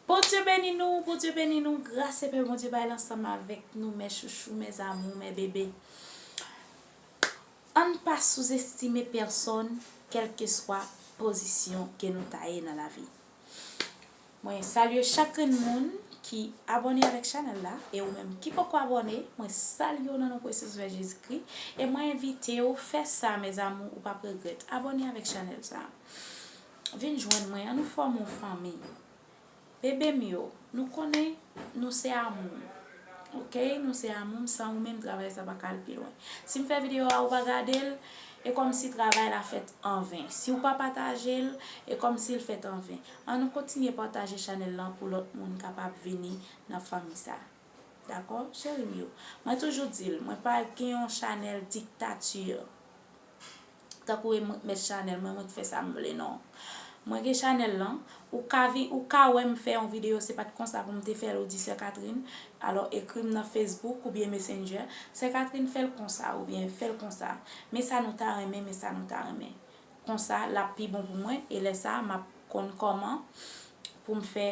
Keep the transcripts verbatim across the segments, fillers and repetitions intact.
Bondye beni nou, Bondye beni nou, gras e pè Bondye bay l ansanm avèk nou, mes chouchous, mes amours, mes bébés. Ann pa souzestime pèsòn, kèlkeswa pozisyon ke nou ta ye nan lavi. Mwen salye chak grenn moun ki abòne avèk chanèl la, e ou menm ki poko abòne, mwen salye w nan non presyez vè Jezikri, e mwen envite w fè sa, mes amours, ou p ap regrèt. Abòne avèk chanèl sa. Vin jwenn mwen, ann nou fòme yon fanmi. Bebe m yo, nou konnen nou se amour. Ok, nou se amour, m san ou menm travay sa pa ka al pi lwen. Si m fè videyo a ou pa gade l, e kòmsi travay la fèt anven. Si ou pa pataje l, e kòmsi l fèt anven. Ann nou kontinye pataje chanèl lan pou lòt moun kapab vini nan fanmi sa. Dakò, cheri m yo? Mwen toujou di l, mwen pa gen yon chanèl diktati. Tankou e mwen k mèt chanèl mwen, mwen k fè sa m vle, non. Mwen gen chanèl lan, ou ka vi, ou ka wè m fè yon videyo, se pa t konsa pou m te fè l, ou di Sè Catherine, alò ekri m nan Facebook oubyen Messenger, Sè Catherine fè l konsa oubyen fè l konsa. Men sa nou ta renmen, men sa nou ta renmen. Konsa, l ap pi bon pou mwen, e lè sa a, m ap konn kòman pou m fè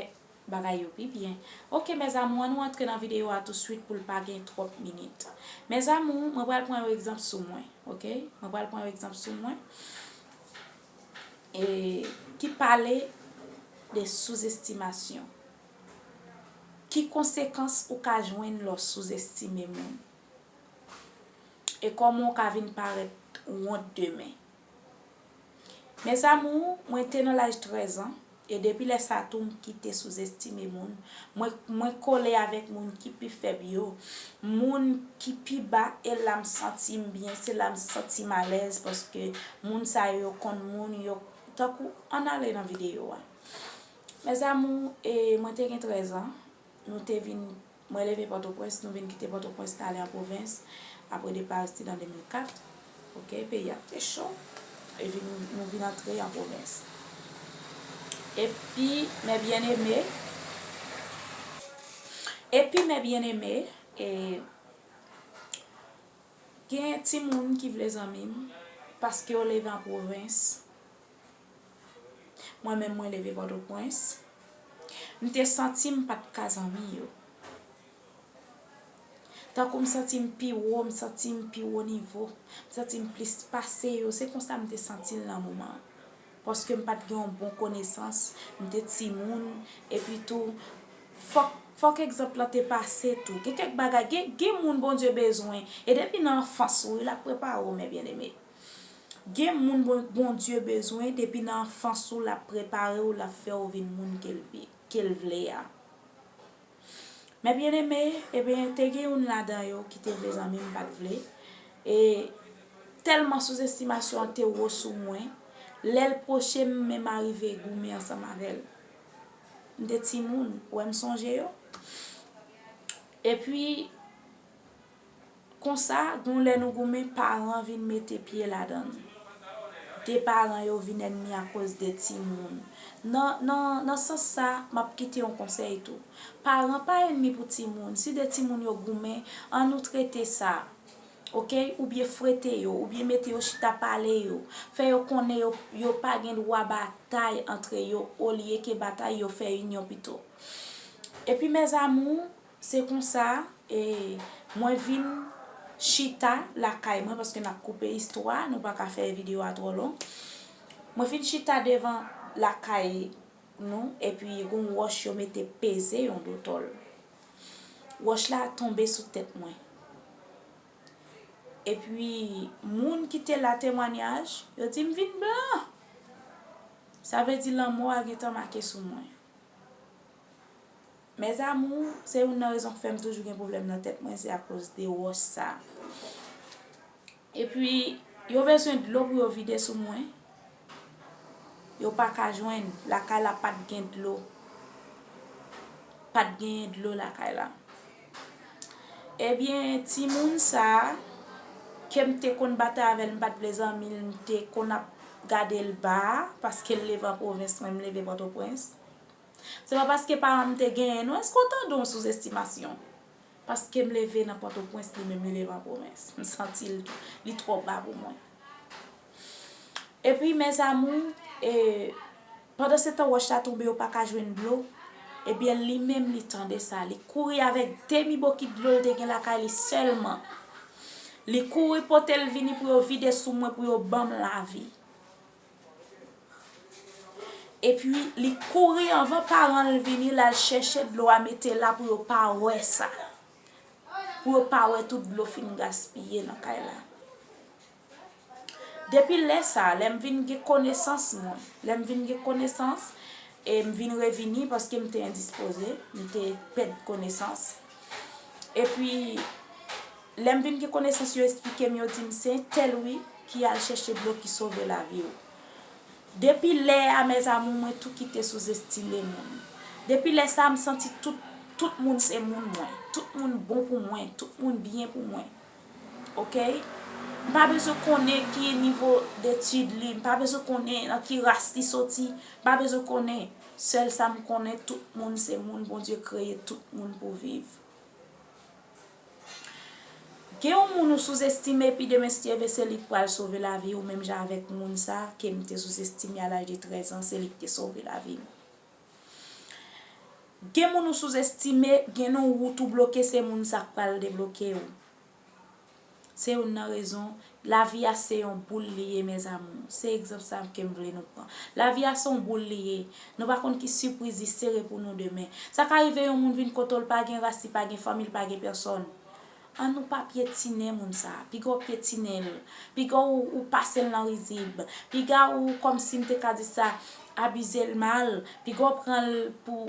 bagay yo pi byen. Ok, mes amours, ann nou antre nan videyo a touswit pou l pa gen twòp minit. Mes amours, mwen pral pran yon egzanp sou mwen, ok? Mwen pral pran yon egzanp sou mwen, e, ki pale de souzestimasyon. Ki konsekans ou ka jwenn lè w souzestime moun? E kòman w ka vin parèt wont demen? Mes amours, mwen te nan laj trèz an, e depi lè sa tou m kite souzestime moun. Mwen, mwen kole avèk moun ki pi fèb yo, moun ki pi ba, e la m santi m byen, se la m santi m alèz, paske moun sa yo, yo konn moun, yo, tankou, ann ale nan videyo a. Mes amours, e mwen te gen trèz an, nou te vin Mwen leve Pòtoprens, nou vin kite Pòtoprens n ale an pwovens, apre depa Aristide an de mil kat. Ok, peyi a te cho, epi nou, nou vin antre an pwovens. Epi, mes bien-aimés, epi, mes bien-aimés, e, gen timoun ki vle zanmi m, paske yo leve an pwovens. Mwen menm, mwen leve Pòtoprens. M te santi m pa t ka zanmi yo. Tankou m santi m pi wo, m santi m pi wo nivo, m santi m plis pase yo. Se konsa m te santi l nan moman an. Paske m pa t gen yon bon konesans, m te timoun, epi tou, fòk, fòk egzanp lan te pase tou. Gen kèk bagay, gen, gen moun Bondye bezwen, e depi nan anfans ou, l ap prepare w, mes bien-aimés. Gen moun Bon-, Bondye bezwen, depi nan anfans ou, l ap prepare w, l ap fè w vin moun ke l, ke l vle a. Mes bien-aimés, ebyen, te gen youn ladan yo ki te vle zanmi m, m pa t vle. E tèlman souzestimasyon an te wo sou mwen, lè l pwoche m, m menm arive goumen ansanm avè l. M te timoun, ou wè m sonje yo. Epi, konsa, gon lè nou goumen, paran vin mete pye ladan l. De paran yo vin ènmi akoz de timoun. Nan, nan, nan sans sa, m ap kite yon konsèy tou. Paran pa ènmi pou timoun. Si de timoun yo goumen, ann nou trete sa, ok? Oubyen frete yo, oubyen mete yo chita pale yo. Fè yo konnen yo, yo pa gen dwa batay antre yo, olye ke batay yo fè inyon pito. Epi, mes amours, se konsa, e, mwen vin chita lakay mwen, paske n ap koupe istwa, nou pa ka fè videyo a twò long. Mwen vin chita devan lakay nou, epi gon wòch yo mete peze yon dotòl. Wòch la tonbe sou tèt mwen. Epi, moun ki te la temwanyaj, yo di m vin blan. Sa vle di lanmò a gentan make sou mwen. Mes amours, se youn nan rezon k fè m toujou gen pwoblèm nan tèt mwen, se akoz de wòch sa. Epi, yo bezwen dlo pou yo vide sou mwen. Yo pa ka jwenn, lakay la pa t gen dlo. Pa t genyen dlo lakay la. Ebyen, timoun sa, ke m te konn batay avè l, m pa t vle zanmi l, m te konn ap gade l ba, paske l leve an pwovens, mwen m leve Pòtoprens. Se pa paske paran m te genyen, non, èske w tande yon souzestimasyon? Paske m leve nan Pòtoprens, li menm li leve an pwovens. M santi l, li twò ba pou mwen. Epi, mes amours, e, pandan se tan wòch la tonbe, yo pa ka jwenn dlo. Ebyen, li menm, li tande sa. Li kouri avèk demi bokit dlo l te gen lakay li sèlman. Li kouri pote l vini pou yo vide sou mwen, pou yo ban m lavi. Epi, li kouri anvan paran l vini, l al chèche dlo a mete la pou yo pa wè sa. Pou yo pa wè tout dlo fin gaspiye nan kay la. Depi lè sa, lè m vin gen konesans mwen, lè m vin gen konesans, e m vin revini paske m te endispoze, m te pèd konesans. Epi, lè m vin gen konesans, yo esplike m, yo di m, "Se entèl wi ki al chèche dlo ki sove lavi w." Depi lè a, mes amours, mwen tou kite souzestime moun. Depi lè sa, m santi tout, tout moun se moun mwen. Tout moun bon pou mwen. Tout moun byen pou mwen. Oke? M pa bezwen konnen ki nivo detid li. M pa bezwen konnen nan ki ras li soti. M pa bezwen konnen. Sèl sa m konnen, tout moun se moun. Bondye kreye tout moun pou viv. Gen yon moun ou souzestime, epi demen si Dye vle se li k pral sove lavi ou, menm jan avèk moun sa ke m te souzestime a laj de trèz an, se li k te sove lavi m. Gen moun ou souzestime, gen yon wout ou bloke, se moun sa k pral debloke w. Se youn nan rezon, lavi a se yon boul li ye, mes amours. Se egzanp sa ke m vle nou pran. Lavi a se yon boul li ye. Nou pa konn ki sipriz li sere pou nou demen. Sa ka rive yon moun vin kote w, l pa gen ras, li pa gen fanmi, l pa gen pèsòn. Ann nou pa pyetinen moun sa. Piga w pyetinen l. Piga w, ou pase l nan rizib. Piga ou, kòmsi m te ka di sa, abize l mal. Piga w pran l pou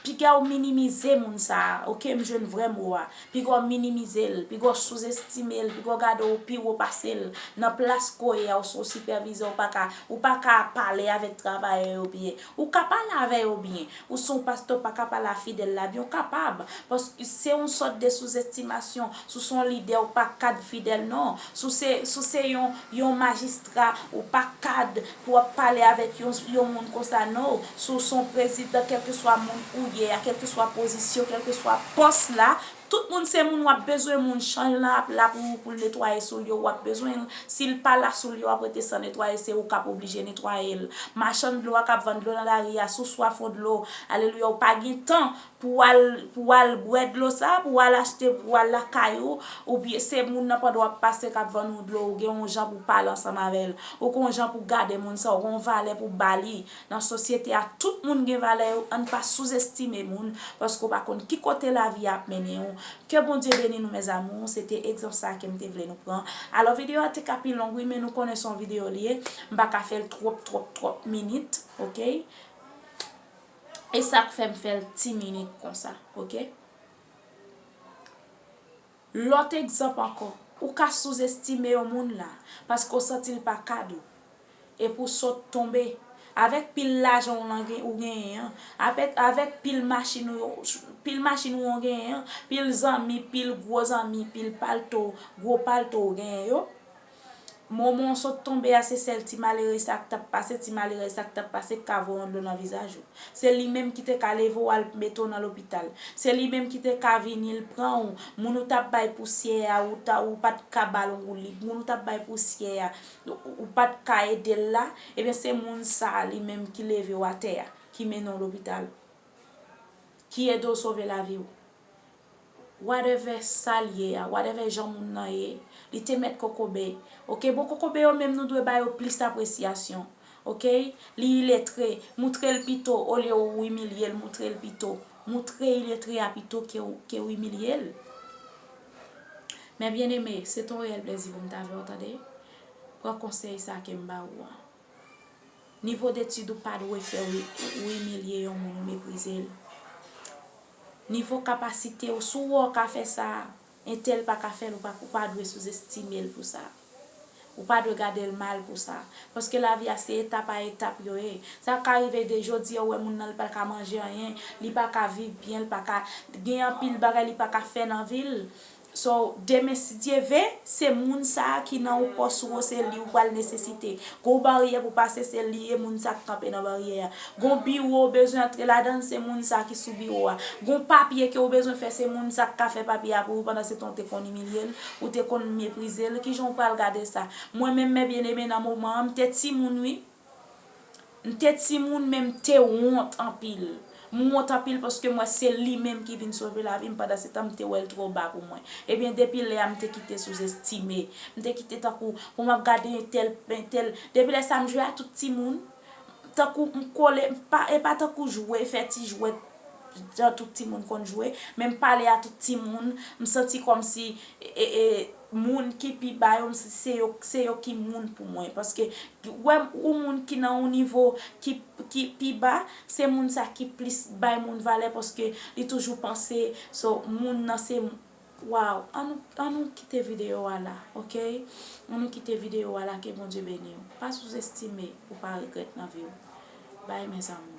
Piga w minimize moun sa a, oke, m jwenn vrè mo a. Piga w minimize l, piga w souzestime l, piga w gade w pi wo pase l. Nan plas ke w ye a, ou se yon sipèvizè, ou pa ka, ou pa ka pale avèk travayè yo byen. Ou ka pale avè yo byen. Ou se yon pastè, ou pa ka pale a fidèl la byen, ou kapab. Paske se yon sòt de souzestimasyon. Si w se yon lidè, ou pa ka fidèl, non. Si w se, si w se yon, yon majistra, ou pa ka pou w ap pale avèk yon, yon moun konsa, non. Si w se yon prezidan, kèlkeswa moun ou ye a, kèlkeswa pozisyon, kèlkeswa pòs la, tout moun se moun, w ap bezwen moun. Chanj lan ap la pou, pou l netwaye soulye w, w ap bezwen l. Si l pa la, soulye w ap rete san netwaye, se ou k ap oblije netwaye l. Machann dlo a k ap vann dlo nan lari a, si w swaf yon dlo, alelouya, ou pa gen tan pou w al, pou w al bwè dlo sa, pou w al achte, pou w al lakay ou, oubyen se moun nan pandan w ap pase k ap vann ou dlo, ou gen yon jan pou w pale ansanm avè l, ou gen yon jan pou w gade moun sa, ou gen yon valè pou w ba li. Nan sosyete a, tout moun gen valè yo, ann pa souzestime moun, paske w pa konn ki kote lavi a ap mennen w. Ke Bondye beni nou, mes amours, se te egzanp sa ke m te vle nou pran. Alò, videyo a te ka pi long, wi, men nou konnen se yon videyo li ye, m pa ka fè l twòp, twòp, twòp minit, oke? E sa k fè m fè l ti minit konsa, oke? Lòt egzanp ankò, ou ka souzestime yon moun la, paske w santi l pa kad ou. Epi w sot tonbe. Avèk pil lajan w lan gen, ou genyen an, avèk, avèk pil machin ou, pil machin ou genyen an, pil zanmi, pil gwo zanmi, pil palto, gwo palto ou genyen yo. Moman w sot tonbe a, se sèl ti malere sa k t ap pase, ti malere sa k t ap pase k ka voye yon dlo nan vizaj ou. Se li menm ki te ka leve w al mete w nan lopital. Se li menm ki te ka vini l pran w. Moun ou t ap bay pousyè a, ou ta, ou pa t ka ba l yon goulib. Moun ou t ap bay pousyè a, ou, ou pa t ka ede l la. Ebyen, se moun sa a li menm ki leve w atè a, ki mennen w lopital, ki ede w sove lavi w. Whatever sa l ye a, whatever jan moun nan ye, li te mèt kokobe. Oke, bon, kokobe yo menm nou dwe ba yo plis apresyasyon. Oke, li iletre, moutre l pito olye w imilye l, moutre l pito. Moutre iletre a pito ke w, ke w imilye l. Mes bien-aimés, se te yon reyèl plèzi pou m t avè w, tande. Pran konsèy sa ke m ba ou a. Nivo detid ou pa dwe fè w, ou imilye yon moun, ou meprize l. Nivo kapasite w, si w wè w ka fè sa, entèl pa ka fè l, ou pa, ou pa dwe souzestime l pou sa. Ou pa dwe gade l mal pou sa. Paske lavi a se etap a etap yo ye. Sa ka rive de jodi a, ou wè moun nan li pa ka manje anyen, li pa ka viv byen, li pa ka, gen anpil bagay li pa ka fè nan vi l. So, demen, si Dye ve, se moun sa a ki nan yon pòs ou, se li ou pral nesesite. Gon baryè pou pase, se li e moun sa k kanpe nan baryè a. Gon biwo ou bezwen antre ladan l, se moun sa ki sou biwo a. Gon papye ke ou bezwen fè, se moun sa k ka fè papye a pou ou, pandan se tan ou te konn imilye l, ou te konn meprize l. Kijan ou pral gade sa? Mwen menm, mes bien-aimés, nan moman an, m te timoun, wi. M te timoun, men m te wont anpil. M wont anpil paske m wè se li menm ki vin sove lavi m, pandan se tan m te wè l twò ba pou mwen. Ebyen, depi lè a, m te kite souzestime. M te kite tankou, pou m ap gade tèl, tèl. Depi lè sa, m jwe a tout timoun. Tankou m kole, m pa, e pa tankou jwe, fè ti jwèt jan tout timoun konn jwe, men m pale a tout timoun, m santi kòmsi e, e, moun ki pi ba yo, m santi se yo, se yo ki moun pou mwen. Paske wè yon moun ki nan yon nivo ki, ki pi ba, se moun sa ki plis bay moun valè paske li toujou panse, so, moun nan se, waw, an nou, an nou kite videyo a la, ok? An nou kite videyo a la, ke Bondye beni w. Pa souzestime, ou pa regrèt nan vi w. Bye, mes amours.